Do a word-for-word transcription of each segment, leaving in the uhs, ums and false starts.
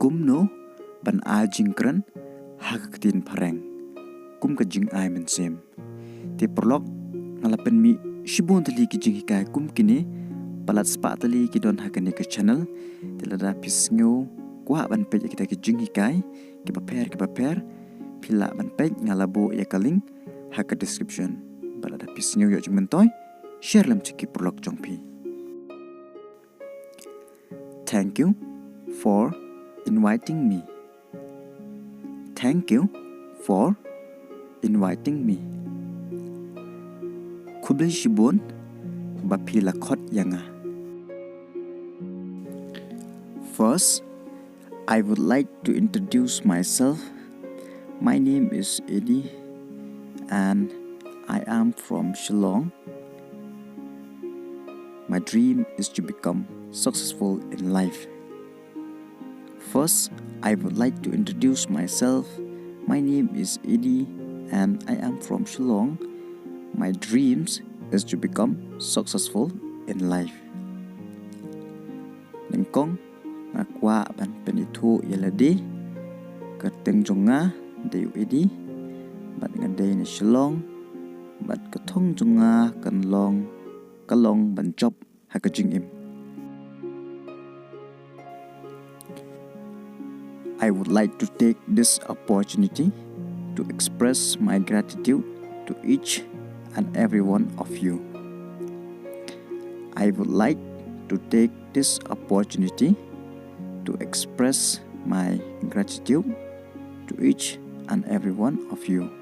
Kumno ban ai jingkren ha ka ktien phareng kum ka jingai mynsiem. Te paralok, nga la pynmih shibun tylli ki jinghikai kum kine, palat spah tylli ki don ha kane ka channel. Te lada phi sngew kwah ban peit ïa kita ki jinghikai kiba pher kiba pher, phi lah ban peit, nga la buh ïa ka link ha ka description. Bad lada phi sngew ïoh jingmyntoi, share lem sha ki paralok jong phi. Thank you for inviting me. Thank you for inviting me. Khublei shibun ba phi la khot ïa nga. First, I would like to introduce myself. My name is Eddie and I am from Shillong. My dream is to become successful in life. First, I would like to introduce myself. My name is Eddie and I am from Shillong. My dreams is to become successful in life. Nyngkong, nga kwah ban pynithuh ïa lade. Ka kyrteng jong nga dei u Eddie bad nga dei na Shillong bad ka thong jong nga kan long, ka long ban jop ha ka jingim. I would like to take this opportunity to express my gratitude to each and every one of you. I would like to take this opportunity to express my gratitude to each and every one of you.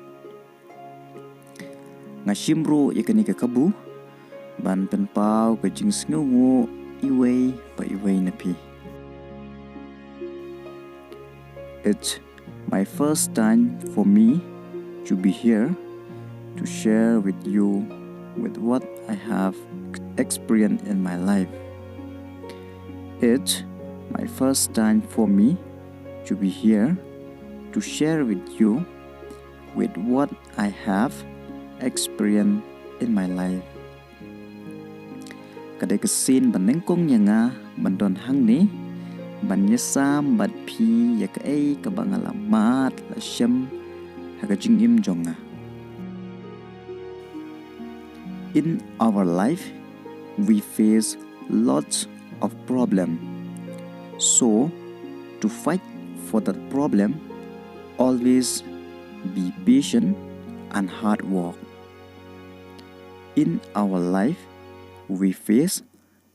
Nga shim ruh ïa kane ka kabu ban pynpaw ka jingsngewnguh iwei pa iwei na phi. It's my first time for me to be here to share with you with what I have experienced in my life. It's my first time for me to be here to share with you with what I have experienced in my life. Ka dei ka sien ba nyngkong ïa nga ban don hangne ban ïasam bad phi ïa kaei kaba nga la mad la shem ha ka jingim jong nga. In our life, we face lots of problem. So, to fight for that problem, always be patient and hard work. In our life, we face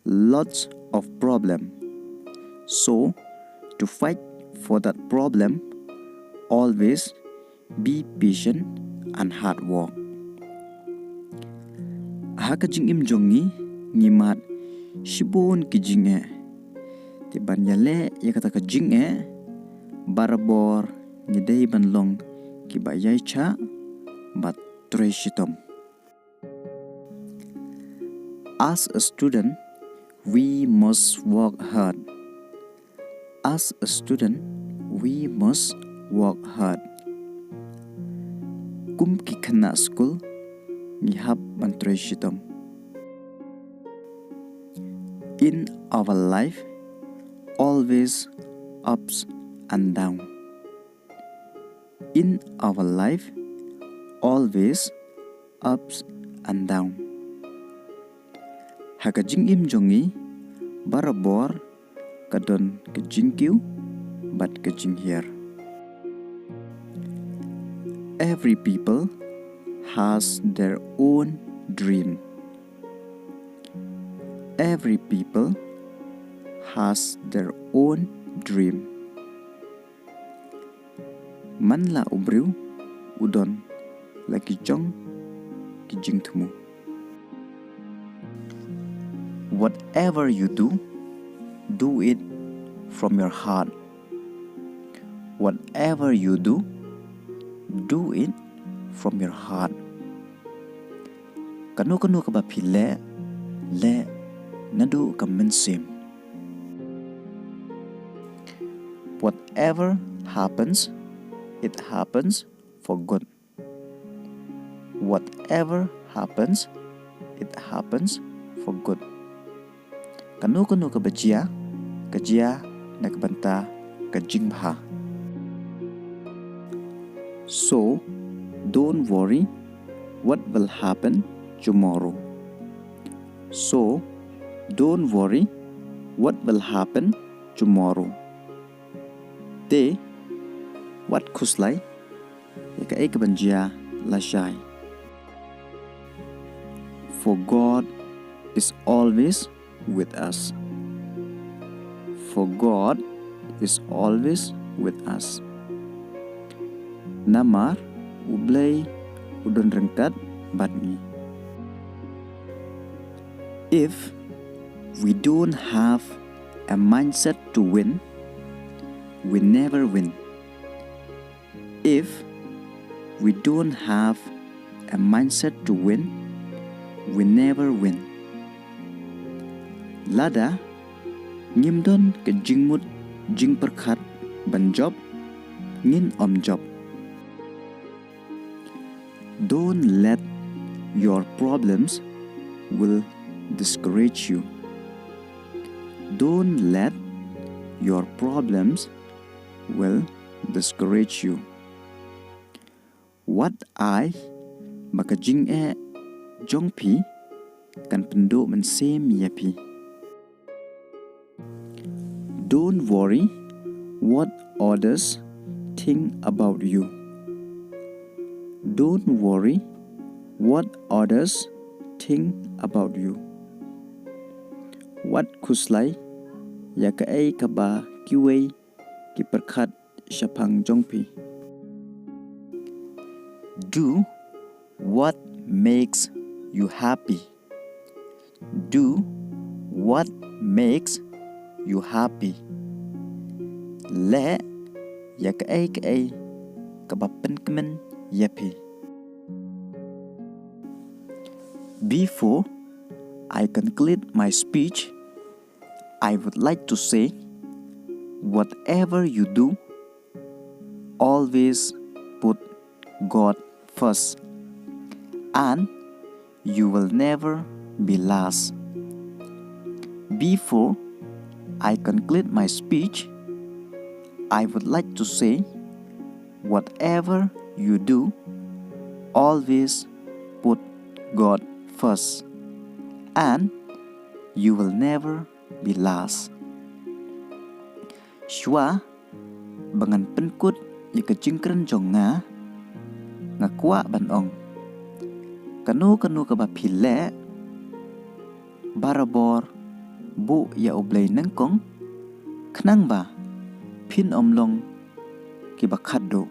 lots of problem. So, to fight for that problem, always be patient and hard work. Ha ka jingim jong ngi, ngi mad shibun ki jingeh. Te ban ïaleh ïa kata ka jingeh, barabor ngi dei ban long kiba ïai chah bad trei shitom. As a student, we must work hard. As a student, we must work hard. Kum ki khynnah skul, ngi hap ban trei shitom. In our life, always ups and down. In our life, always ups and down. Ha ka jingim jong ngi, barabor ka don ka jingkiew bad ka jinghiar. Every people has their own dream. Every people has their own dream. Man la u briew u don la ki jong ki jingthmu. Whatever you do, do it from your heart. Whatever you do, do it from your heart. Kano kano kaba phi leh, leh naduh ka mynsiem. Whatever happens, it happens for good. Whatever happens, it happens for good. Kano kano kaba jia, ka jia na ka bynta ka jingbha. So, don't worry what will happen tomorrow. So, don't worry what will happen tomorrow. Te, wat khuslai ïa kaei ka ban jia lashai. For God is always with us. For God is always with us. Namar U Blei u don ryngkat bad ngi. If we don't have a mindset to win, we never win. If we don't have a mindset to win, we never win. Lada ngim don ka jingmut jingpyrkhat ban jop, ngin ym jop. Don't let your problems will discourage you. Don't let your problems will discourage you. Wat ai ba ka jingeh jong phi kan pynduh mynsiem ïa phi. Don't worry what others think about you. Don't worry what others think about you. Wat khuslai ïa kaei kaba kiwei ki pyrkhat shaphang jong phi. Do what makes you happy. Do what makes you happy. Leh ïa kaei kaei kaba pynkmen ïa phi. Before I conclude my speech, I would like to say, whatever you do, always put God first, and you will never be last. Before I conclude my speech, I would like to say, whatever you do, always put God first, and you will never be last. Shuwa ba ngan pynkut ïa ka jingkren jong nga, nga kwah ban ong, kano kano kaba phi leh, barabor buh ïa U Blei nyngkong, khnang ba phin ym long kiba khatduh.